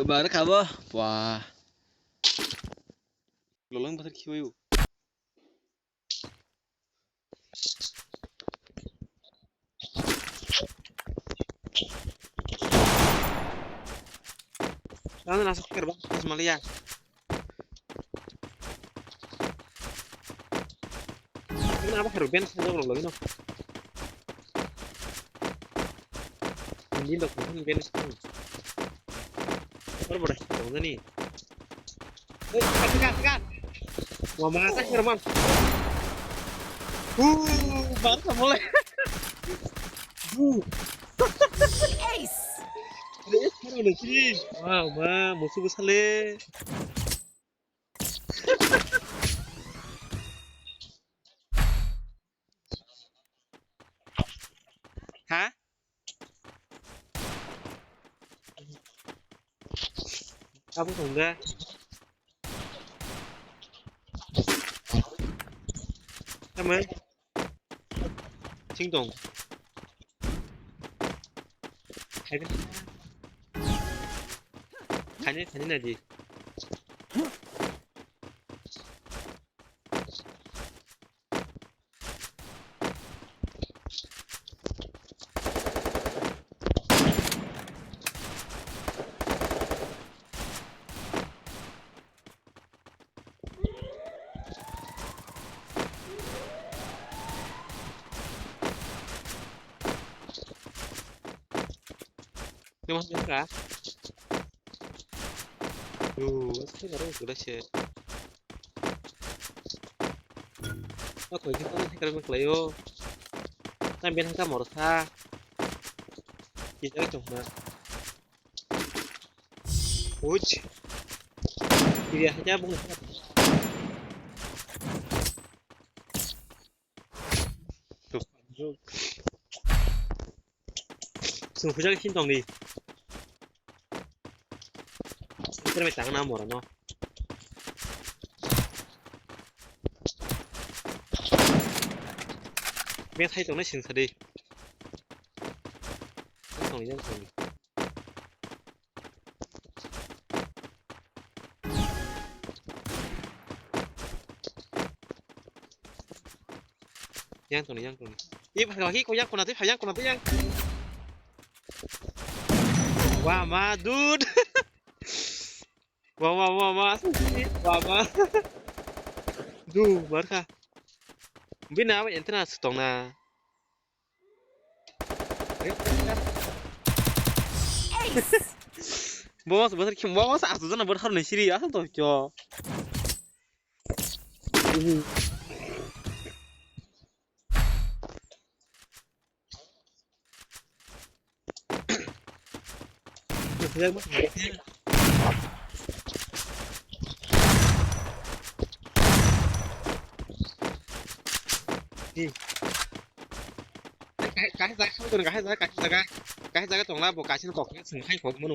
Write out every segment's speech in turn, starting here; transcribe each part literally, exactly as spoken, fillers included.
Bar kha bo. Wah. Lolong bathar khibayu. Ano nasa kerba, mas malia. Ini apa haru ben saja kalau lagi no. Hindi lo kung ben. Baru pada sih kung ni. Hei, tekan, tekan, tekan. Wah, mata sih, Roman. Uh, baru sama mulai. Uh. Ace. Ada es baru lagi. Wah, ma, musuh besar le. Ha? Abo tong da. Tamo? Sing tong. Khaini, khaini na di. Ni mas ka? Yo, es que no lo sé. O koi ki koi ki koi ki yo. Tam ben ka mor sa. Ki jai chong na. Uch. Ki ya ha ja bung. Sung pujak sin tong di. Sung pujak tang na mora no. Methai tong na sing sa di. Tong yang tong. Yang tong yang tong. Ih, pakai lagi kau yang kau nanti, yang kau nanti yang. Wah, ma, dude. Wah, wah, wah, wah. Wah, ma. Duh, barkha. Bina apa internet setong na. Bo mas, bo mas, kim, bo mas, asu jana bo thar ni siri, asu to kyo. Kahai jaga, kahai jaga, kahai jaga, kahai jaga tongla bo kaisa kok sing hai kok mano.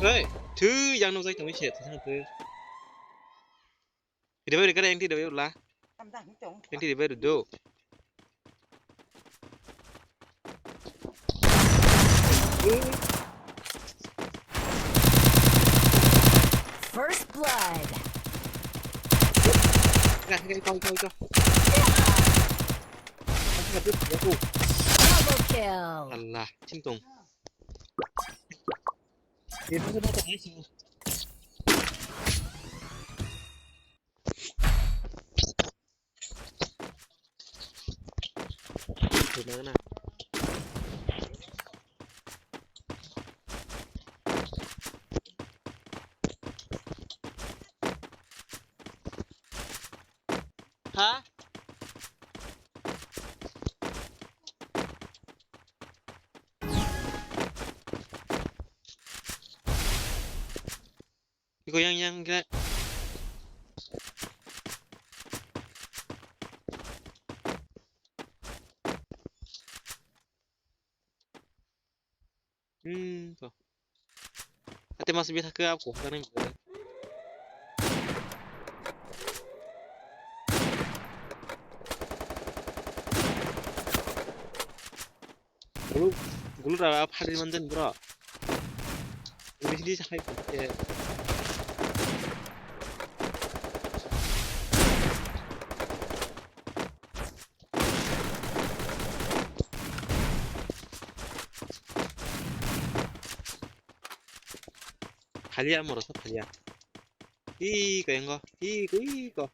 Hey, tu yang nung jai tong se, tu tu. Ida bai ri kare engti ida bai ula. Engti ida bai ri do. First blood. Dah, dah, kau, kau, kau. Double kill. Allah, cintong. Dia pun sudah tak isi. Di mana? Ha? Iko yang, yang kira. Hmm, to. Ate mas bi thake ap ko thaknai. Gulu, gulu ra phari manjan bro. Ini sini sahai. Phalia, morok sa phalia. Iko, yango. Iko, iko.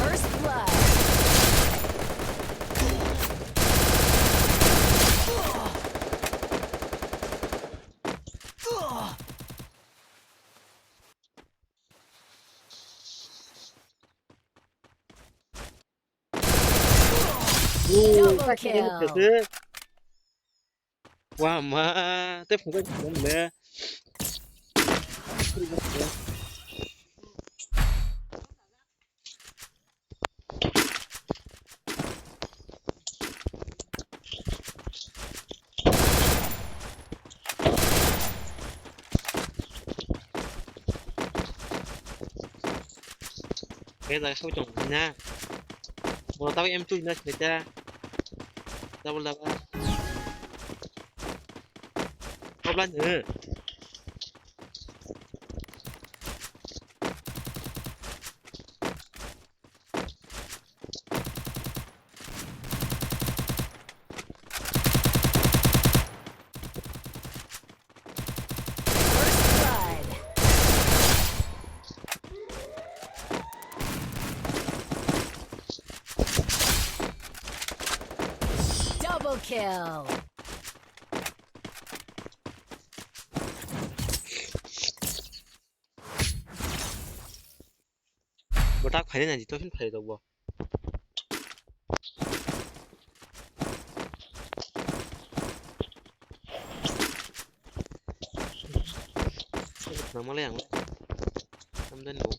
First blood. Double kill. Wah, ma, te phunukjak phunukjak le. Kaya jaga sawi tong na. Bo tabo M two na sini ta. Double double. Double ni. First blood. Double kill. Bo tak phainai na jito phin phai rok bo. Nang malai ang. Amdan bo.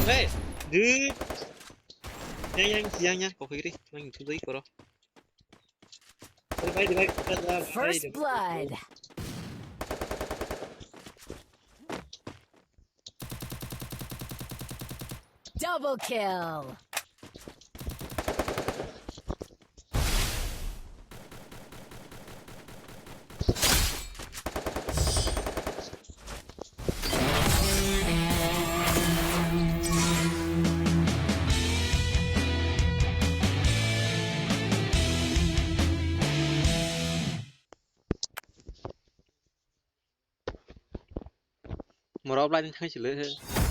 Hey, dude. Yang, yang, yang, yang, kok kiri, yang itu doi koro. First blood. Double kill. Moro offline thang sile he.